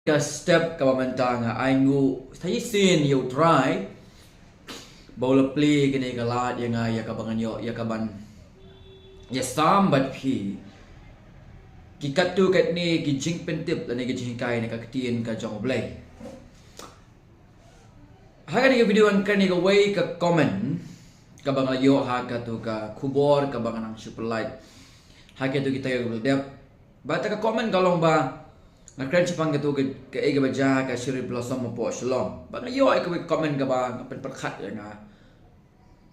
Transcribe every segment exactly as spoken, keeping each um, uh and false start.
ka step kaba mynta nga ai nguh sa shisien ïa U Trai ba u la plie kane ka lad ïa nga ïa kaba ngan ïoh ïa kaban ïa sam bad phi ki katto katne ki jingpyntip lane ki jinghikai na ka ktien ka jong U Blei. Ha kane ka video ngan kren ïa kawei ka comment kaba nga la ïoh ha kato ka khubor kaba nga nang shu pynlait ha kato ki taïew kaba la dep. Bad kata ka comment ka long ba nga kren shaphang kato ka, kaei kaba jia ha ka Cherry Blossom hapoh Shillong. Bad nga ïoh ïa kawei ka comment kaba nga pynpyrkhat ïa nga.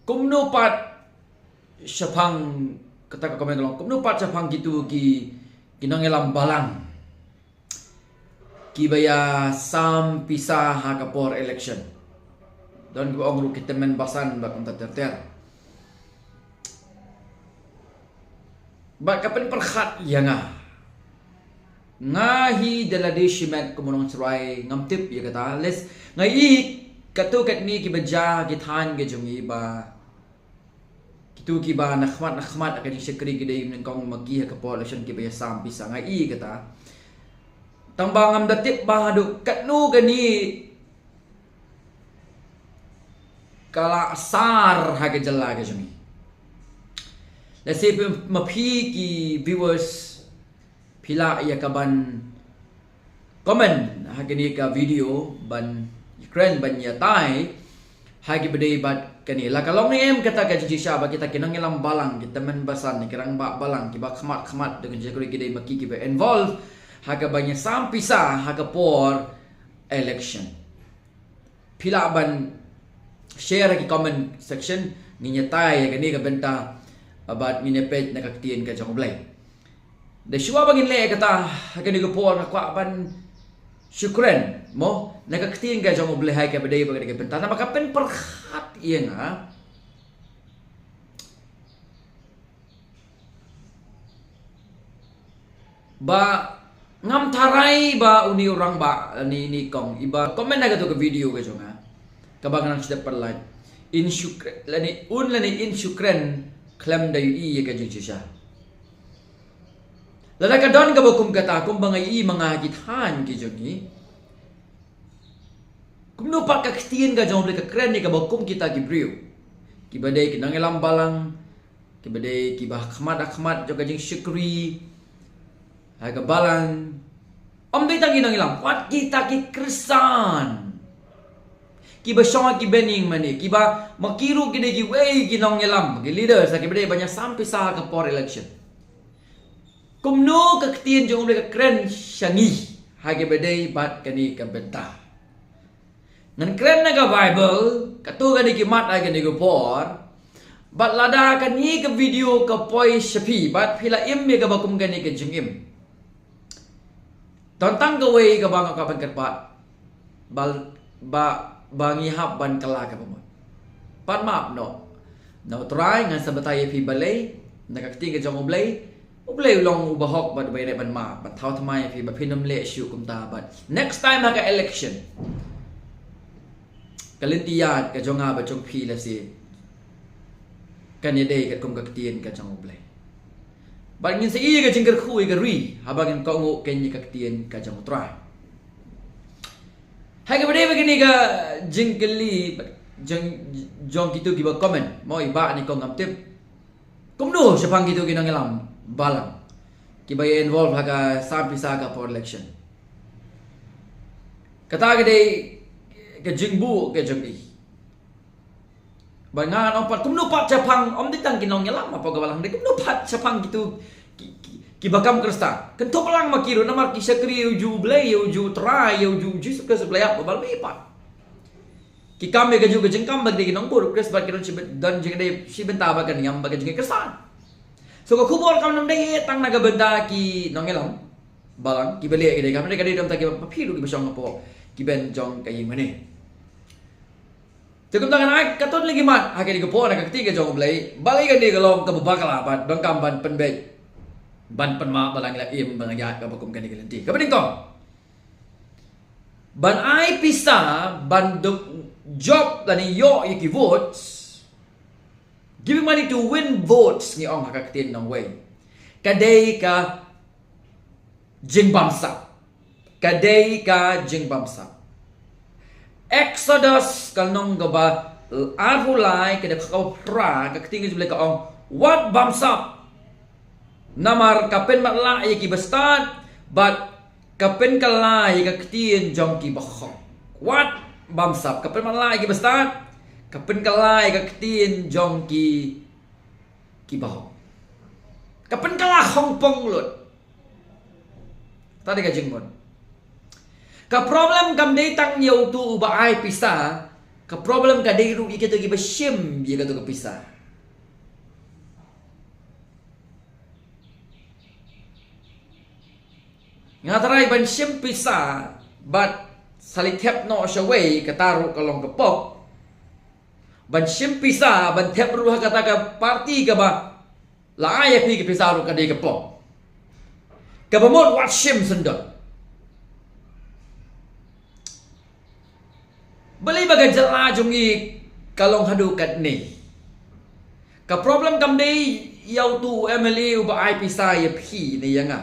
Kumno pat shaphang, kata ka comment ka long, kumno pat shaphang kito ki, ki nongïalam balang kiba ïa sam pisa ha ka por election. Don kiba ong ruh ki tymmen basan bad kumta ter ter. Bad ka pynpyrkhat ïa nga. Nga hi da lade shimet kum u nongtrai ngam tip ïa kata. Leh nga i katto katne kiba jia ki thaiñ ka jong ngi ba kito kiba na khmat na khmat ha ka jingshakri ki dei nyngkong ma ki ha ka por election kiba ïa sam pisa, nga i kata. Tang ba ngam da tip ba haduh katno kane ka la sar ha ka jylla ka jong ngi. Lehse phi, ma phi ki viewers phi lah ïa kaban comment ha kane ka video ban kren ban ïatai ha kiba dei bad kane. La ka long ne em kata ka jingshisha ba kita ki nongïalam balang, ki tymmen basan, ki rangbah balang kiba khmat khmat da ka jingshakri ki dei ma ki kiba involve ha kaban ïa sam pisa ha ka por election. Phi lah ban share ha ki comment section, ngin ïatai ha kane ka bynta bad ngin ïa peit na ka ktien ka jong U Blei. Da shuwa ba ngin leh kata ha kane ka por nga kwah ban shu kren mo na ka ktien ka jong U Blei ha kaba dei bad kane ka bynta. Namar ka pynpyrkhat ïa nga ba ngam tharai ba une u rangbah lane une u kong iba comment ha kato ka video ka jong nga kaba nga nang shu dep pynlait in shu kren lane un lane in shu kren khlem da ïohi ïa ka jingshisha. Lada ka don kaba kum kata kumba nga i ma nga ha ki thaiñ ki jong ngi, kumno pat ka ktien ka jong U Blei ka kren ïa kaba kum kita ki briew kiba dei ki nongïalam balang, kiba dei kiba khmat ha khmat jong ka jingshakri ha ka balang. Ym dei tang ki nongïalam, wat kita ki khristan kiba shong ha ki bynning mane, kiba ma ki ruh ki dei kiwei ki nongïalam, ki leaders kiba dei ban ïa sam pisa ha ka por election. Kumno ka ktien jong U Blei ka kren sha ngi ha kaba dei bad kane ka bynta. Ngan kren na ka Bible kato kane ki mat ha kane ka por. Bad lada kane ka video ka poi sha phi bad phi la im ïa kaba kum kane ka jingim, tang tang kawei kaba nga kwah ban kyrpad ba, ba, ba ngi hap ban kylla kaba mut. Pan map noh na U Trai, ngan sa batai ïa phi balei na ka ktien ka jong U Blei. U Blei u long uba hok bad uba ïeit ban map, ban thaw thymmai ïa phi ba phin ym leh shuh kumta bad next time ha ka election ka lynti ïaid ka jong nga bad jong phi lehse kan ïadei katkum ka ktien ka jong U Blei. Bad ngin sa ïoh ïa ka jingkyrkhu ïa ka ri haba ngin kohnguh kein ïa ka ktien ka jong U Trai. Ha kaba dei bad kane ka jingkylli jong, jong kito kiba comment, mo i bah ne kong ngam tip. Kumno shaphang kito ki nongïalam balang kiba ïa involve ha ka sam pisa ha ka por election. Kata ka dei ka jingbuh ka jong i. Ba nga ngan ong pat kumno pat shaphang, ym dei tang ki nongïalam hapoh ka balang, dei kumno pat shaphang kito ki, ki, kiba kam khristan. Kynthup lang ma ki ruh namar ki shakri ïa u ju Blei, ïa u ju Trai, ïa u ju Jisu Khrist Blei ap ba balei pat ki kam ïa kajuh ka jingkam ba dei ki nongbud u Khrist bad ki don shi byn, don jingdei shi bynta ba kan ïam ba ka jingkhristan. So ka khubor kam nang dei tang na ka bynta ki nongïalam balang kiba leh ki dei kam dei ka dei dom ta kiba phi ruh kiba shong hapoh ki ben jong ka ïing mane. Te kumta ngan ai katto lagi mat ha kane ka por na ka ktien ka jong U Blei, balei kane ka long kaba bakla bad donkam ban pynbeit ban pynmap ba la ngi la im ba nga ïaid kaba kum kane ka lynti. Kaba nyngkong, ban ai pisa ban duk jop lane ïoh ïa ki votes. Giving money to win votes ngi ong ha ka ktien nongwei. Ka dei ka jingbamsap, ka dei ka jingbamsap. Exodus ka lynnong kaba arphew lai, ka dkhot kaba phra, ka ktien ka jong U Blei ka ong, wat bamsap. Namar ka pynmatlah ïa ki bastad, bad ka pynkylla ïa ka ktien jong ki bahok. Wat bamsap, ka pynmatlah ïa ki bastad, ka pynkylla ïa ka ktien jong ki, ki bahok. Ka pynkylla khongpong lut. Kata dei ka jingmut. Ka problem kam dei tang ïa uto uba ai pisa, ka problem ka dei ruh ïa kito kiba shim ïa kato ka pisa. Nga tharai ban shim pisa bad sa leit thep noh shawei, kata ruh ka long ka pop. Ban shim pisa ban thep ruh ha kata ka party kaba la ai ïa phi ka pisa ruh ka dei ka pop. Kaba mut wat shim sendot. Balei ba ka jylla jong ngi ka long haduh katne? Ka problem kam dei ïa uto u M L A uba ai pisa ïa phi ne ïa nga,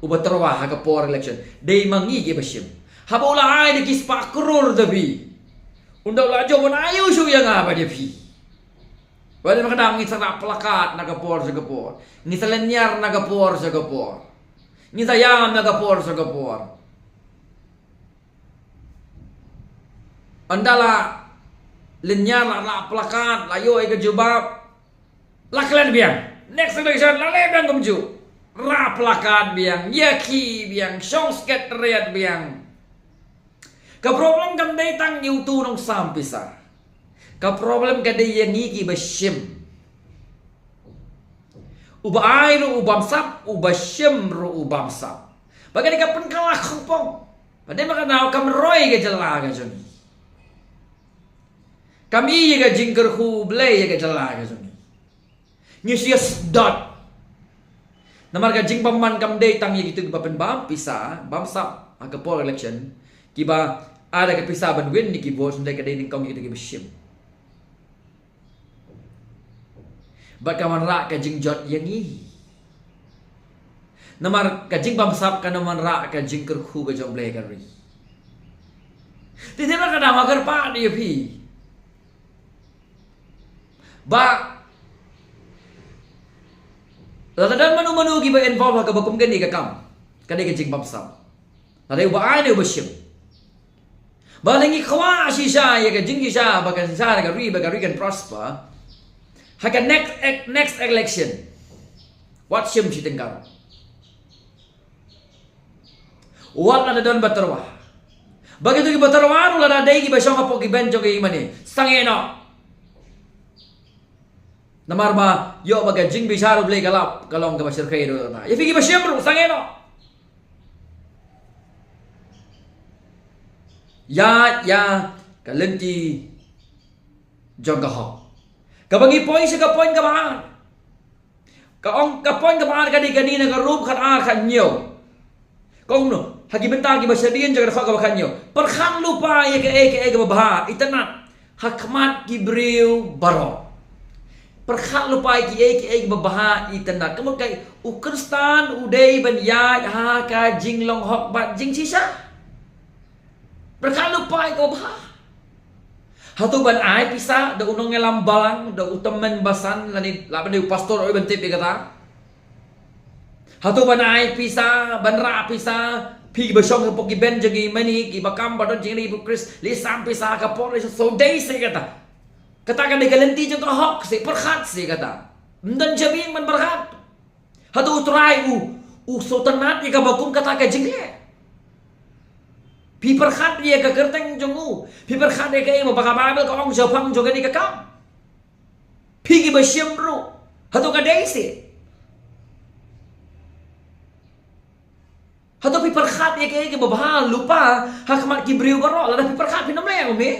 uba tyrwa ha ka por election. Dei ma ngi kiba shim. Haba u la ai da ki spah klur da phi, un da u la jop ban ai u shuh ïa nga bad ïa phi. Wat, ma ka dang ngi sa rah plakat na ka por sha ka por, ngi sa lynñiar na ka por sha ka por, ngi sa ïam na ka por sha ka por. Ynda la lynñiar, la rah plakat, la ïoh ïa ka jubab, la klet biang. Next election la leh biang kumjuh. Rah plakat biang, ïakhih biang, shong secretariat biang. Ka problem kam dei tang ïa uto u nongsam pisa. Ka problem ka dei ïa ngi kiba shim. Uba ai ruh u bamsap, uba shim ruh u bamsap. Ba ka dei ka pynkylla khongpong. Ba dei ma ka daw kam roi ka jylla ka jong ngi. Kam i ïa ka jingkyrkhu U Blei ïa ka jylla ka jong ngi. Ngi shu ïa sdot. Namar ka jingbymman kam dei tang ïa kito kiba pynbam pisa, bamsap ha ka por election, kiba ai da ka pisa ban win ïa ki vote, hynrei ka dei nyngkong ïa kito kiba shim. Bad ka wanrah ka jingjot ïa ngi. Namar ka jingbamsap kan wanrah ka jingkyrkhu ka jong U Blei ha ka ri. Te te ba ka dang ma kyrpad ïa phi. Ba lada don mano mano kiba involve ha kaba kum kane ka kam, ka dei ka jingbamsap. Lada uba ai ne uba shim. Ba lada ngi kwah shisha ïa ka jingshisha, ba ka jingshisha ka ri, ba ka ri kan prosper, ha ka next, next election, wat shim shi tyngka. Wat lada don ba tyrwa. Ba kito kiba tyrwa ruh lada dei kiba shong hapoh ki bench jong ka ïingmane, sangeh noh. Namar ba ïoh ba ka jingbishar U Blei ka lap ka long kaba shyrkhei ruh. Ïa phi kiba shim ruh, sangeh noh. Ïa, ïa ka lynti jong ka hok. Kaba ngi poi sha ka point kaba ar. Ka ong ka point kaba ar ka dei kane na ka Rom khat ar khat hynñiew. Ka ong kumno, ha ki bynta kiba shadien jong ka dkhot kaba khat hynñiew. Pyrkhat lypa ïa kaei kaei kaba bha itynnad ha khmat ki briew baroh. Pyrkhat lypa ïa kiei kiei kaba bha itynnad. Ka mut kaei, u Khristan u dei ban ïaid ha ka jinglong hok bad jingshisha. Pyrkhat lypa ïa kaba bha. Hato ban ai pisa da u nongïalam balang, da u tymmen basan, lane lah ban dei u pastor, oi ban tip ïa kata. Hato ban ai pisa, ban rah pisa, phi kiba shong hapoh ki bench jong ngi mynne, kiba kam ba don jingri bad U Khrist, leit sam pisa ha ka por election, sa dei seh kata. Kata ka dei ka lynti jong ka hok seh, pyrkhat seh kata. Ym don jabieng ban pyrkhat. Hato U Trai u, u sngewtynnad ïa kaba kum kata ka jingleh? Phi pyrkhat ïa ka kyrteng jong u. Phi pyrkhat ïa kaei ba ka Baibl ka ong shaphang jong kane ka kam. Phi kiba shim ruh, hato ka dei seh? Hato phi pyrkhat ïa kaei kaba bha lypa ha khmat ki briew baroh? Lada phi pyrkhat, phin ym leh, ym me?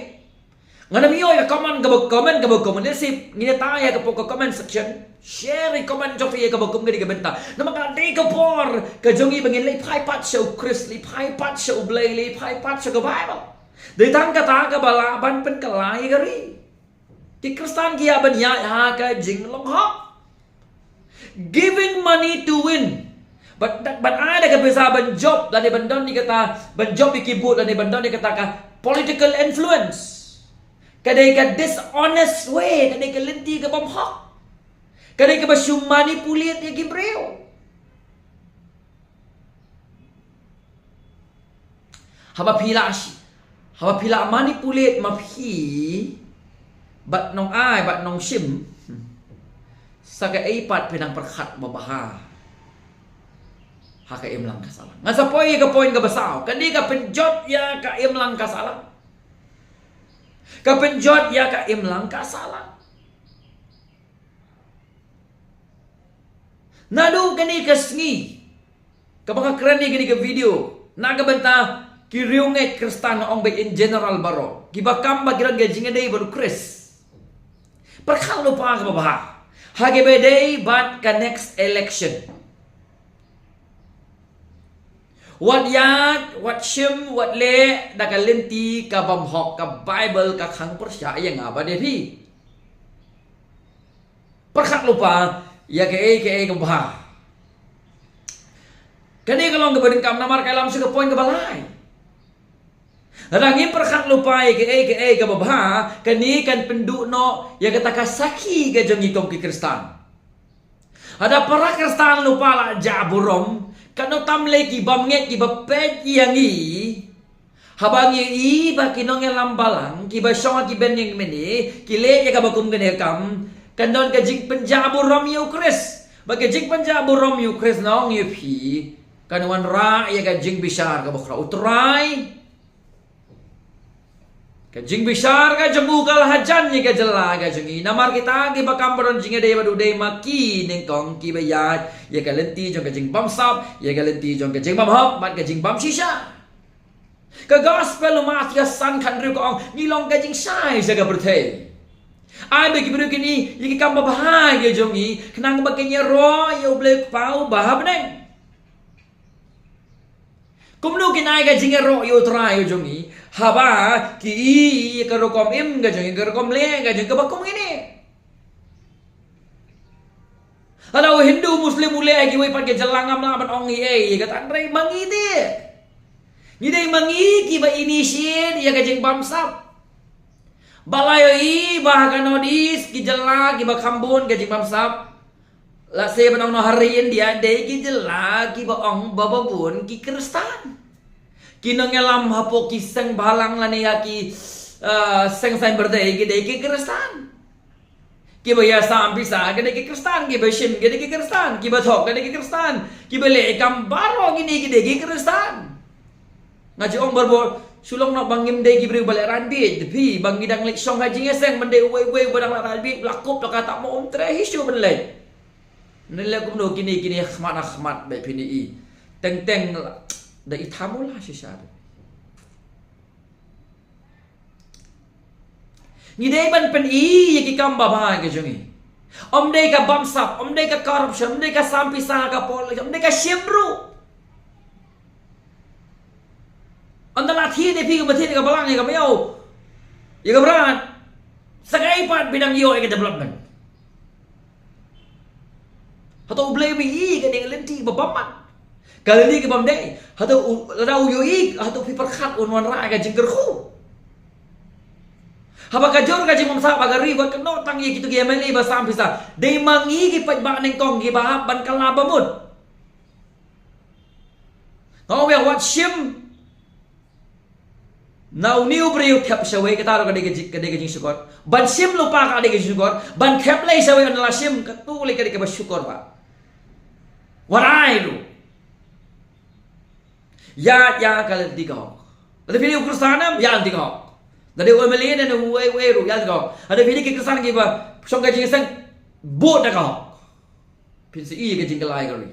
Ngan ym ïoh ïa ka comment kaba, comment kaba kum, lehse ngin ïa tang ïa ka hapoh ka comment section. Share ïa ka comment jong phi ïa kaba kum kane ka bynta. Namar ka dei ka por ka jong ngi ba ngin leit phai pat sha U Khrist, leit phai pat sha U Blei, leit phai pat sha ka Baibl. Dei tang kata kaba lah ban pynkylla ïa ka ri. Ki Khristan ki ïa ban ïaid ha ka jinglong hok. Giving money to win. Ban, ban ai da ka pisa ban jop lane ban don ïa kata, ban jop ïa ki vote lane ban don ïa kata ka political influence. Ka dei ka dishonest way, ka dei ka lynti ka bym hok. Ka dei kaba shu manipulate ïa ki briew. Haba phi lah shi, haba phi lah manipulate ma phi bad nongai bad nongshim, sa kaei pat phi nang pyrkhat ba bha ha ka imlang ka sahlang? Ngan sa poi ïa ka point kaba saw, kane ka pynjot ïa ka imlang ka sahlang. Ka pynjot ïa ka imlang ka sahlang. Naduh kane ka sngi kaba nga kren ïa kane ka video, na ka bynta ki riewngeit Khristan, nga ong ba in general baroh, kiba kam ba ki don ka jingïadei bad u Khrist, pyrkhat lypa kaba bha ha kaba ïadei bad ka next election. Wat ïaid, wat shim, wat leh da ka lynti ka bym hok. Ka Baibl ka khang pyrshah ïa nga bad ïa phi. Pyrkhat lypa ïa kaei kaei kaba bha. Kane ka long kaba donkam namar ka lam sha ka point kaba lai. Lada ngim pyrkhat lypa ïa kaei kaei kaba bha, kane kan pynduh noh ïa kata ka sakhi ka jong ngi kum ki Khristan. Lada para Khristan lypa la jah burom, katno tam lei ki bymngeit kiba peit ïa ngi. Haba ngi ïohi ba ki nongïalam balang kiba shong ha ki bynta mynne ki leh ïa kaba kum kane ka kam, kan don ka jingpynjah burom ïa u Khrist. Bad ka jingpynjah burom ïa u Khrist, nga ong ïa phi, kan wanrah ïa ka jingbishar kaba khraw. U Trai, ka jingbishar ka jong u ka la hajan ïa ka jylla ka jong ngi. Namar kita kiba kam ba don jingïadei bad u dei ma ki nyngkong kiba ïaid ïa ka lynti jong ka jingbymsap, ïa ka lynti jong ka jingbymhok bad ka jingbymshisha. Ka gospel u Mathaios san khathynriew ka ong, ngi long ka jingshai sha ka pyrthei. Ai ba ki briew kin ïohi ïa ki kam babha ka jong ngi, khnang ba kin ïaroh ïa u Blei u Kpa uba ha bneng. Kumno kin ai ka jingïaroh ïa u Trai ka jong ngi haba ki ïohi ïa ka rukom im ka jong ngi, ka rukom leh ka jong ngi kaba kum kine? Lada u Hindu Muslim u leh ha kiwei pat ki jylla, ngam lah ban ong ei ei, kata hynrei ma ngi te, ngi dei ma ngi kiba initiate ïa ka jingbymsap. Ba la ïohi ba ha ka North East ki jylla kiba kham bun ka jingbymsap, lehse ban ong noh ha ri India, dei ki jylla kiba ong ba ba bun ki Khristan. Ki nongïalam hapoh ki seng bhalang lane ha ki, eh, seng saiñbyrnai ki dei ki Khristan. Kiba ïasam pisa ki dei ki Khristan, kiba shim ki dei ki Khristan, kiba thok ki dei ki Khristan, kiba leh kam baroh kine ki dei ki Khristan. Nga ju ong barabor, shu long noh ba ngim dei ki briew ba leh rad bieit, te phi ba ngi dang leit shong ha jingïaseng ban dei uwei uwei uba dang leh rad bieit, la kup la kata mo um treh hi shuh ban leit. Ngi leh kumno kine kine khmat ha khmat ba phin ïohi. Teng teng da i thamu la shisha. Ngi dei ban pyni ïa ki kam babha ka jong ngi. Ym dei ka bamsap, ym dei ka corruption, ym dei ka sam pisa ka pol, ym dei ka shim ruh. Ynda la thied ïa phi ka ba thied ïa ka balang ïa ka miaw ïa ka mrad, sa kaei pat phi dang ïoh ïa ka development? Hato U Blei um ïohi ïa kane ka lynti ba bymman, ka lynti ka bym dei? Hato u, lada u ïohi, hato phi pyrkhat un wanrah ïa ka jingkyrkhu? Haba ka jur ka jingbamsap ha ka ri, wat kynnoh tang ïa kito ki M L A ba sam pisa, dei ma ngi ki paidbah nyngkong kiba hap ban kylla bamut. Nga ong ïa wat shim na une u briew thep shawei, kata ruh ka dei ka jing, ka dei ka jingshukor. Ban shim lypa ka dei ka jingshukor, ban thep lei shawei ynda la shim, kato lei ka dei kaba shukor ba. Wat ai ruh. Ïa, ïa ka lynti ka hok. Lada phi dei u Khristan, ïa lynti ka hok. Lada dei u M L A ne uwei uwei ruh, ïa lynti ka hok. Lada phi dei ki Khristan kiba shong ka jingïaseng, bud da ka hok. Phin sa ïohi ka jingkylla ïa ka ri.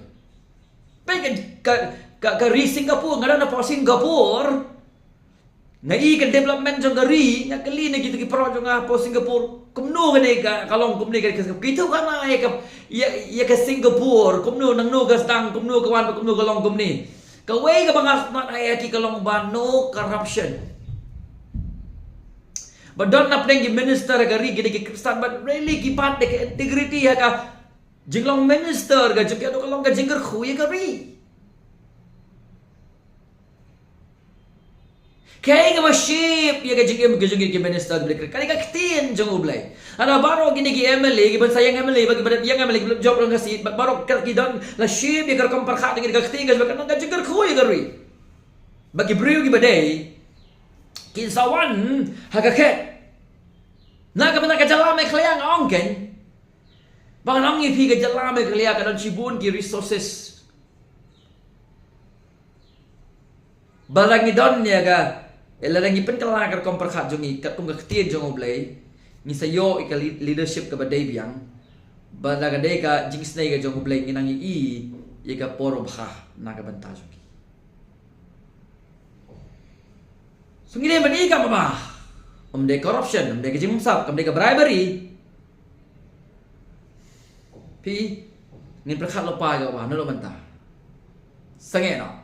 Peit ka, ka, ka, ka ri Singapore, nga dang na pdeng Singapore. Nga ïohi ka development jong ka ri, nga kylli na kito ki paralok jong nga hapoh Singapore, kumno kane ka, ka long kumne ka, ka, kito ka na ïa ka, ïa, ïa ka Singapore, kumno nangno ka sdang, kumno ka wan, kumno ka long kumne. Kawei kaba nga sngewtynnat ïa ki ka long ba no corruption. Ba don na pdeng ki minister ka ri ki dei ki Khristan, but really ki bat da ka integrity ha ka jinglong minister ka jong ki, hato ka long ka jingkyrkhu ïa ka ri? Kaei kaba shape ïa ka jingim ka jong ki minister, ka dei ka ktien jong U Blei. Haba baroh kine ki M L A, ki ban sa ïeng M L A, ba ki ban ïeng M L A, ki ban jop lang ka seat, bad baroh ki don la shape ïa ka rukom pyrkhat, ïa ka ktien ka jong U Blei, ka jingkyrkhu ïa ka ri. Ba ki briew kiba dei kin sa wan ha ka khet. Na ka bynta ka jylla Meghalaya nga ong kein. Ba ngan ong ïa phi, ka jylla Meghalaya ka don shibun ki resources. Ba lada ngi don ïa ka, eh, lada ngi pynkylla ka rukom pyrkhat jong ngi katkum ka ktien jong U Blei, ngi sa ïoh ïa ka lead-, leadership kaba dei biang. Ba lada ka dei ka jingisynei ka jong U Blei, ngi nang ïohi ïa ka por babha na ka bynta jong ngi. So ngi dei ban ïohi ka ba, ym dei corruption, ym dei ka jingbymsap, ym dei ka bribery. Phi, ngin pyrkhat lypa ïa ka ba, naduh mynta. Sangeh noh.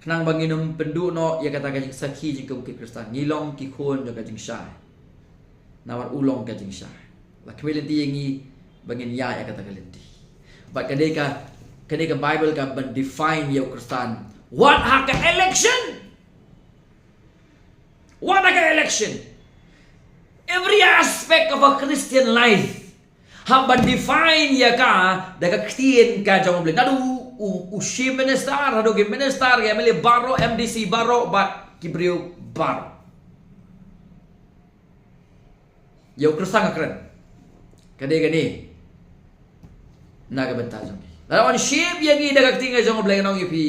Khnang ba ngin ym pynduh noh ïa kata ka jingsakhi jong ki Khristan. Ngi long ki khun jong ka jingshai. Namar u long ka jingshai. La khmih lynti ïa ngi ba ngin ïaid ïa kata ka lynti. Bad ka dei ka, ka dei ka Bible ka ban define ïa u Khristan. Wat ha ka election. Wat ha ka election. Every aspect of a Christian life hap ban define ïa ka da ka ktien ka jong U Blei. Naduh u, u, u chief minister, haduh ki minister, ki M L A baroh, M D C baroh, bad ki briew baroh. Ïa u Khristan ka kren. Ka dei kane. Na ka bynta jong ngi. Lada wan shape ïa ngi da ka ktien ka jong U Blei, ngan ong ïa phi,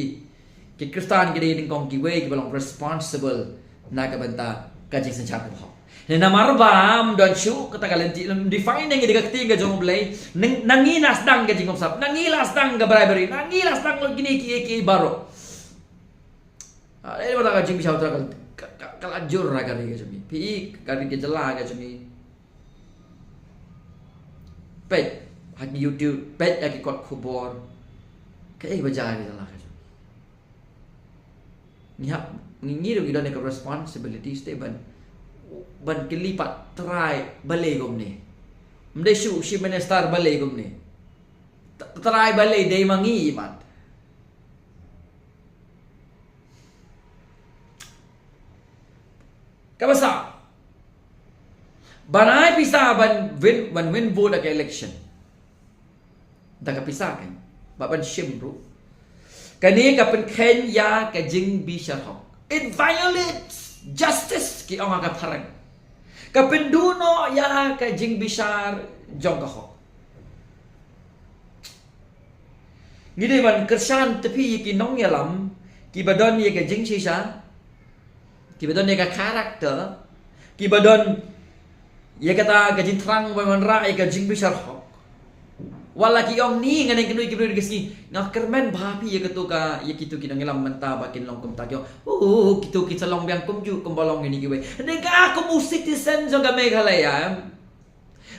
ki Khristan ki dei nyngkong kiwei kiba long responsible na ka bynta ka jingsynshar kaba hok. Ne namar ba ym don shuh kata ka lynti, ym define ïa ngi da ka ktien ka jong U Blei, nang, na ngi la sdang ka jingbymsap, na ngi la sdang ka bribery, na ngi la sdang lut kine kiei kiei baroh. Ah, dei ba ka jingbishar ka, ka, ka, ka la jur ha ka ri ka jong ngi. Phi, ka ri ka jylla ka jong ngi. Peit ha ki YouTube, peit ha ki kot khubor. Kaei ba jia ha ka jylla ka jong ngi. Ngi hap, ngi, ngi ruh ngi don ka responsibility te ban, ban kylli pat, trai balei kumne. Ym dei shuh chief minister balei kumne. T-, trai balei dei ma ngi pat. Kaba sah, ban ai pisa ban win, ban win vote ha ka election. Da ka pisa kan, bad ban shim ruh. Kane ka pynkheiñ ïa ka jingbishar hok. It violates justice, ki ong ha ka phareng. Ka pynduh noh ïa ka jingbishar jong ka hok. Ngi dei ban kyrshan te phi ïa ki nongïalam kiba don ïa ka jingshisha, kiba don ïa ka character, kiba don ïa kata ka jingthrang ban wanrah ïa ka jingbishar hok. Wat la ki ong ni, nga ong kynduh ki briew ki sngi, nga kyrmen bha phi ïa kito ka, ïa kito ki nongïalam mynta ba kin long kumta, ki ong, oh, kito ki sa long biang kumjuh kumba long ïa ngi kiwei. Hynrei ka kum u citizen jong ka Meghalaya, em.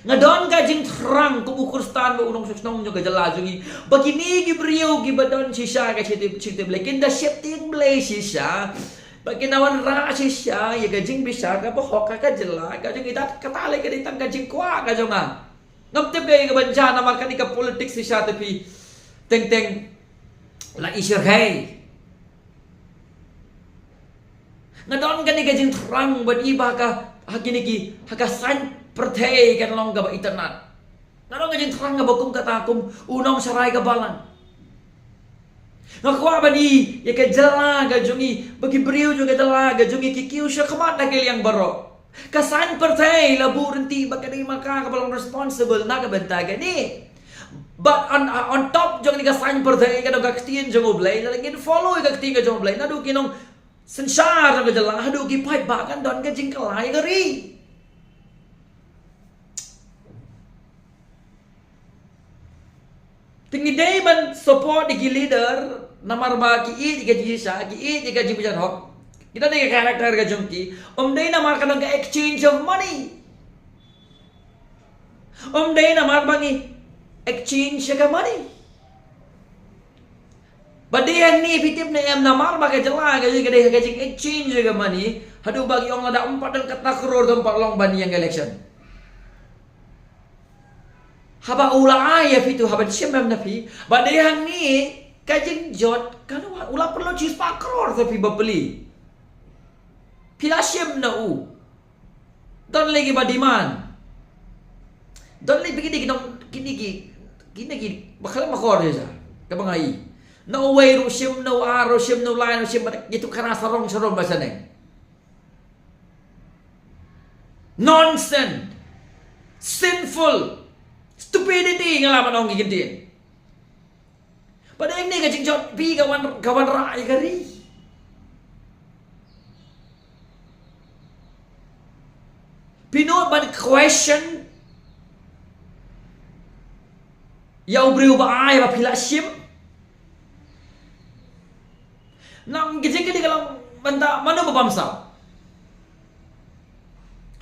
Nga don ka jingthrang kum u Khristan bad u nongshong shnong jong ka jylla jong ngi, ba kine ki briew kiba don shisha ka shyrkhei, shyrkhei Blei, kin da sheptieng Blei shisha, ba kin da wanrah shisha ïa ka jingbishar kaba hok ha ka jylla ka jong ngi. Kata lei ka dei tang ka jingkwah ka jong nga. Ngam tip kaei kaban jia namar kane ka politics shisha te phi. Teng teng la i shyrkhei. Nga don kane ka jingthrang ban i ba ka, ha kine ki, ha ka saiñ pyrthei kan long kaba itynnad. Nga don ka jingthrang kaba kum kata kum u nongsharai ka balang. Nga kwah ban i ïa ka jylla ka jong ngi, ba ki briew jong ka jylla ka jong ngi ki kiew shakhmat na ki liang baroh. Ka saiñ pyrthei la buh ryntih ba ka dei ma ka kaba long responsible na ka bynta kane. But on, on top jong kane ka saiñ pyrthei ka don ka ktien jong U Blei, lada ngin follow ïa ka ktien ka jong U Blei, naduh ki nongsynshar jong ka jylla haduh ki paidbah, kan don ka jingkylla ïa ka ri. Te ngi dei ban support ïa ki leader namar ba ki ïeit ïa ka jingshisha, ki ïeit ïa ka jingbishar hok. Ki don ïa ka character ka jong ki. Ym dei namar ka don ka exchange of money. Ym dei namar ba ngi exchange ïa ka money. Ba dei hangne, phi tip ne em, namar ba ka jylla ka jong ngi ka dei ka jing exchange ïa ka money, haduh ba ki ong lada ym pat don katno klur te ym pat long ban ïeng election. Haba u la ai ïa phi tu, haba shim em na phi, ba dei hangne ka jingjot, ka dei u la pynlut shispah klur te phi bapli. Phi la shim na u. Don lei ki ba demand. Don lei phi ki dei ki nong, ki dei ki, ki dei ki ba khlem akor ïa ja. Kaba nga i. Na uwei ruh shim, na u ar ruh shim, na u lai ruh shim, bad ïa tu khana sarong sarong ba shaneng. Nonsense. Sinful. Stupidity nga la ban ong ki ktien. Bad ïa kane ka jingjot phi ka wan, ka wanrah ïa ka ri. Phi nud ban question ïa u briew ba ai ba phi la shim. Nang ki jingkylli ka long mynta mano ba bamsap.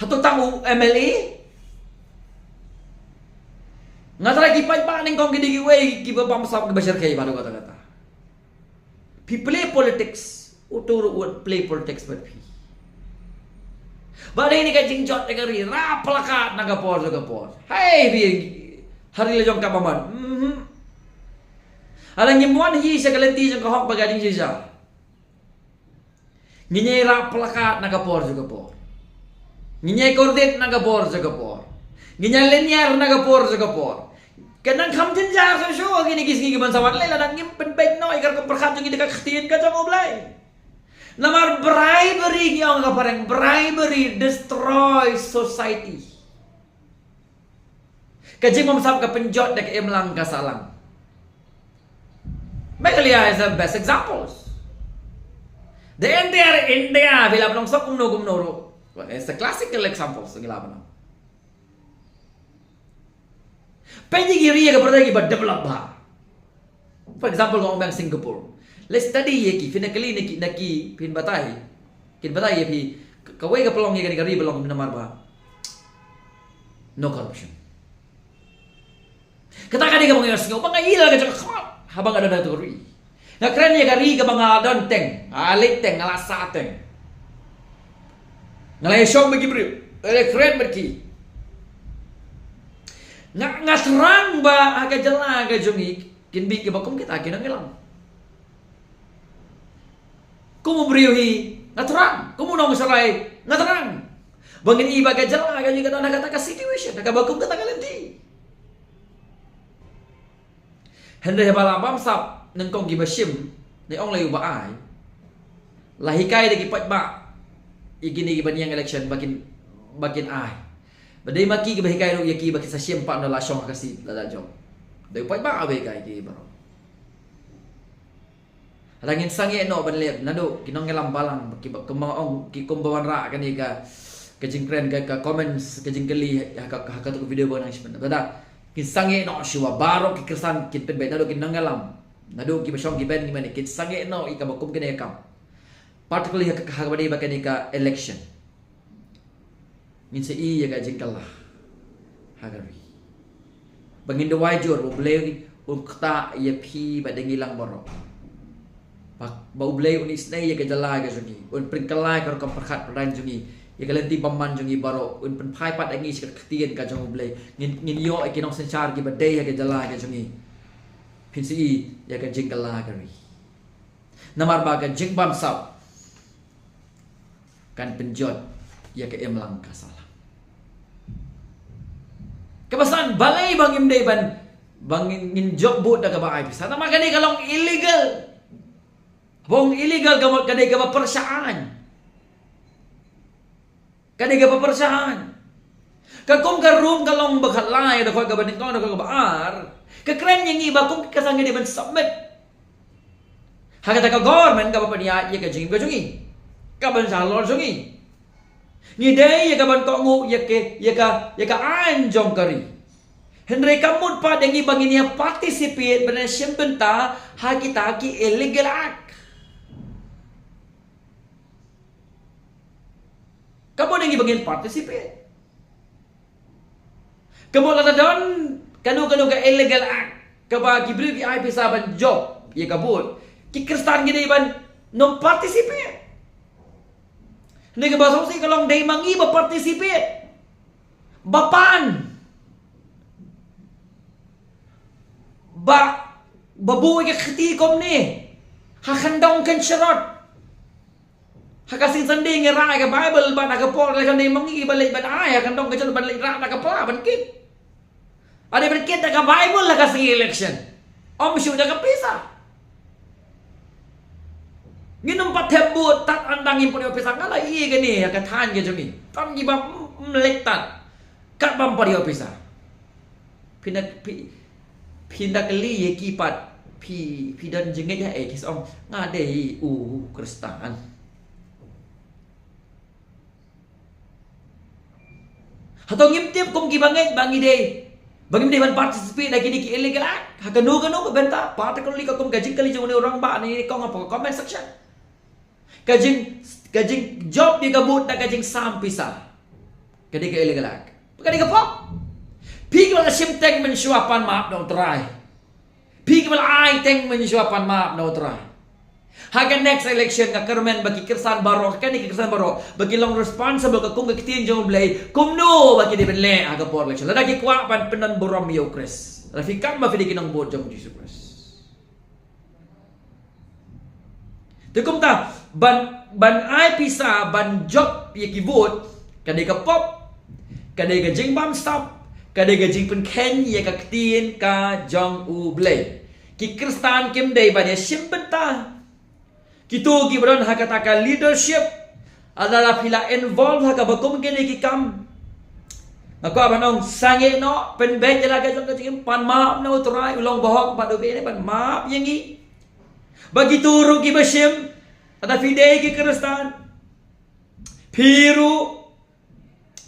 Hato tang u M L A? Nga tharai ki paidbah nyngkong ki dei kiwei kiba bamsap kiba shyrkhei bad u kata kata. Phi play politics, uto ruh wat play politics bad phi. Bad dei ne ka jingjot ïa ka ri, rah plakat na ka por sha ka por. Hei phi, ha ri la jong ka bamon. Mhm. Lada ngim wan hi sha ka lynti jong ka hok bad ka jingshisha. Ngin ïa rah plakat na ka por sha ka por. Ngin ïa kordit na ka por sha ka por. Ngin ïa lynñiar na ka por sha ka por. Ka nang kham jynjar shuh shuh kine ki sngi kiban sa wan, lei lada ngim pynbeit noh ïa ka rukom pyrkhat jong ngi da ka ktien ka jong U Blei. Namar bribery, ngi ong ha ka phareng, bribery destroy society. Ka jingbamsap ka pynjot da ka imlang ka sahlang. Meghalaya is the best examples. The entire India, phi lah ban ong sa kumno kumno ruh. It's the classical examples ngi lah ban ong. Peit ïa ki ri ha ka pyrthei kiba develop bha. For example, nga ong biang Singapore. Let's study ïa ki, phin kylli na ki, na ki, phin batai. Kin batai ïa phi, ka, kawei ka pynlong ïa kane ka ri ba long namar ba no corruption. Kata ka dei kaba nga ïohsngew ba nga ïohi la ka jong ka khmat haba nga don ha katu ka ri. Nga kren ïa ka ri kaba nga don teng, nga leit teng, nga la sah teng. Nga la ïashong bad ki briew, nga la kren bad ki. Nga, nga thrang ba ha ka jylla ka jong ngi kin bit kiba kum kita ki nongïalam. Kum u briew hi nga thrang, kum u nongsharai nga thrang. Ba ngin i ba ka jylla ka jong ngi ka don ha kata ka situation, ha kaba kum kata ka lynti. Hynrei haba la bamsap nyngkong kiba shim, ne ong lei uba ai. La hikai da ki paidbah ïa kine kiba ñiang election ba kin, ba kin ai. Ba dei ma ki kiba hikai ruh ïa ki ba ki sa shim pat ynda la shong ha ka seat la da jop. Dei u paidbah uba hikai ki baroh. Lada ngin sangeh noh ban leh naduh ki nongïalam balang kiba kumba ong ki kumba wanrah kane ka, ka jingkren ka, ka comments ka jingkylli ha ka, ha katu ka video ba nang shim. Lada ngin sangeh noh shuwa baroh ki khristan kin pynbeit naduh ki nongïalam, naduh kiba shong ki ben ki mane kin sangeh noh ïa kaba kum kane ka kam. Particularly ha ka, ha kaba dei ba kane ka election. Ngin sa i ïa ka jingkylla ha ka ri. Ba ngin duwai jur ba U Blei un ktah ïa phi bad ïa ngi lang baroh. Ba, ba U Blei un isynei ïa ka jylla ka jong ngi, un pynkylla ïa ka rukom pyrkhat pyrdain jong ngi, ïa ka lynti bymman jong ngi baroh, un pynphai pat ïa ngi sha ka ktien ka jong U Blei. Ngin, ngin ïoh ïa ki nongsynshar kiba dei ha ka jylla ka jong ngi. Phin sa i ïa ka jingkylla ha ka ri. Namar ba ka jingbamsap kan pynjot ïa ka imlang ka sahlang. Kaba san, balei ba ngim dei ban, ba ngin, ngin jop vote da kaba ai pisa? Namar kane ka long illegal. Ba ong illegal ka mut ka dei kaba pyrshah aiñ. Ka dei kaba pyrshah aiñ. Ka kum ka Rom ka lynnong ba khatlai, dkhot kaba nyngkong, dkhot kaba ar, ka kren ïa ngi ba kum ki khristien ngi dei ban submit ha kata ka government kaba pynïaid ïa ka jingim ka jong ngi, ka ban sha halor jong ngi. Ngi dei ïa ka ban kohnguh ïa ka, ïa ka, ïa ka aiñ jong ka ri. Hynrei ka mut pat ïa ngi ba ngin ïa participate ban ïa shim bynta ha kita ki illegal act. Ka mut ïa ngi ba ngin participate. Ka mut lada don kano kano ka illegal act kaba ki briew ki ai pisa ban jop ïa ka vote, ki khristan ki dei ban nym participate. Hynrei kaba sngewsih ka long dei ma ngi ba participate, ba pan, ba, ba buh ïa ka kti kumne ha khyndong khyndong sharot. Ha ka sngi Sunday ngi rah ïa ka Bible, bad ha ka por election dei ma ngi kiba leit ban ai, ha ka dong ka jong ban leit rah da ka pla ban kit. Ade ban kit da ka Bible ha ka sngi election. Ym shu da ka pisa. Ngin ym pat thep vote tad ynda ngim pat ïoh pisa, nga la ïohi kane ha ka thaiñ ka jong ngi. Tam ngi ba, mm, mm, leit tad. Kat bym pat ïoh pisa. Phi na, phi, phi na kylli ïa ki pat, phi, phi don jingngeit ha ei, ki sa ong nga dei u Khristan. Hato ngim tip kum ki bangeit ba ngi dei, ba ngim dei ban participate da kine ki illegal act ha kano kano ka bynta, particularly ka kum ka jingkylli jong une u rangbah ne kong hapoh ka comment section. Ka jing, ka jingjop ïa ka vote da ka jingsam pisa. Ka dei ka illegal act. Ka dei ka pop. Phi kiba la shim teng mynshuwa, pan map na u Trai. Phi kiba la ai teng mynshuwa, pan map na u Trai. Ha ka next election nga kyrmen ba ki Khristan baroh, kane ki Khristan baroh, ba ki long responsible ka kum ka ktien jong U Blei, kumno ba ki dei ban leh ha ka por election. Lada ki kwah ban pyndon burom ïa U Khrist, lada phi kam ba phi dei ki nong vote jong U Jisu Khrist. Te kumta, ban, ban ai pisa ban jop ïa ki vote, ka dei ka pop, ka dei ka jingbamsap, ka dei ka jingpynkheiñ ïa ka ktien ka jong U Blei. Ki Khristan kim dei ban ïa shim bynta. Kito kiba don ha kata ka leadership, lada phi la involve ha kaba kum kine ki kam, nga kwah ban ong, sangeh noh, pynbeit ïa la ka jong ka jingim, pan map na u Trai, u long bahok bad u Blei, ban map ïa ngi. Ba kito ruh kiba shim, lada phi dei ki Khristan, phi ruh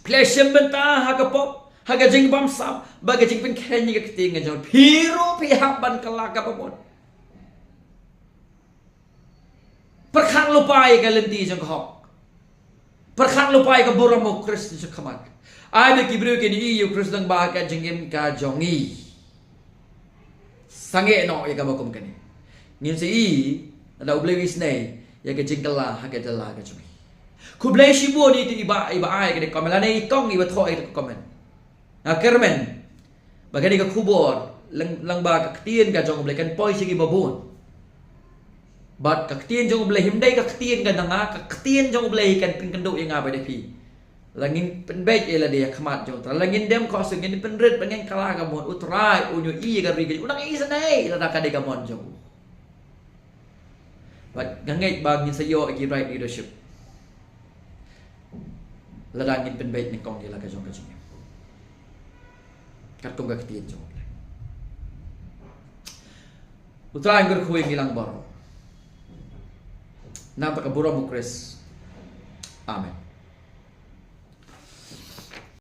phi la shim bynta ha ka pop, ha ka jingbamsap, bad ka jingpynkheiñ ïa ka ktien ka jong, phi ruh phi hap ban kylla kaba mut. Pyrkhat lypa ïa ka lynti jong ka hok. Pyrkhat lypa ïa ka burom U Khrist shakhmat. Ai ba ki briew kin ïohi ïa U Khrist lyngba ka jingim ka jong ngi. Sangeh noh ïa kaba kum kane. Ngin sa ïohi lada U Blei u isynei ïa ka jingkylla ha ka jylla ka jong ngi. Khublei shibun ïa ito iba, iba ai ïa kane ka comment lane i kong iba thoh ïa kane ka comment. Nga kyrmen ba kane ka khubor lyng-, lyngba ka ktien ka jong U Blei kan poi sha kiba bun. Bad ka ktien jong U Blei him dei ka ktien ka jong nga, ka ktien jong U Blei kan pynkynduh ïa nga bad ïa phi. Lada ngin pynbeit ïa lade ha khmat jong U Trai, lada ngin dem khohsung, ngin pynrit ba ngin kylla ka mon, U Trai un ïohi ïa ka ri ka jong u, un nang isynei lada ka dei ka mon jong u. Bad nga ngeit ba ngin sa ïoh ïa ki right leadership lada ngin pynbeit nyngkong ïa la ka jong ka jingim katkum ka ktien jong U Blei. U Trai un kyrkhu ïa ngi lang baroh. Namar ka burom U Khrist. Amen.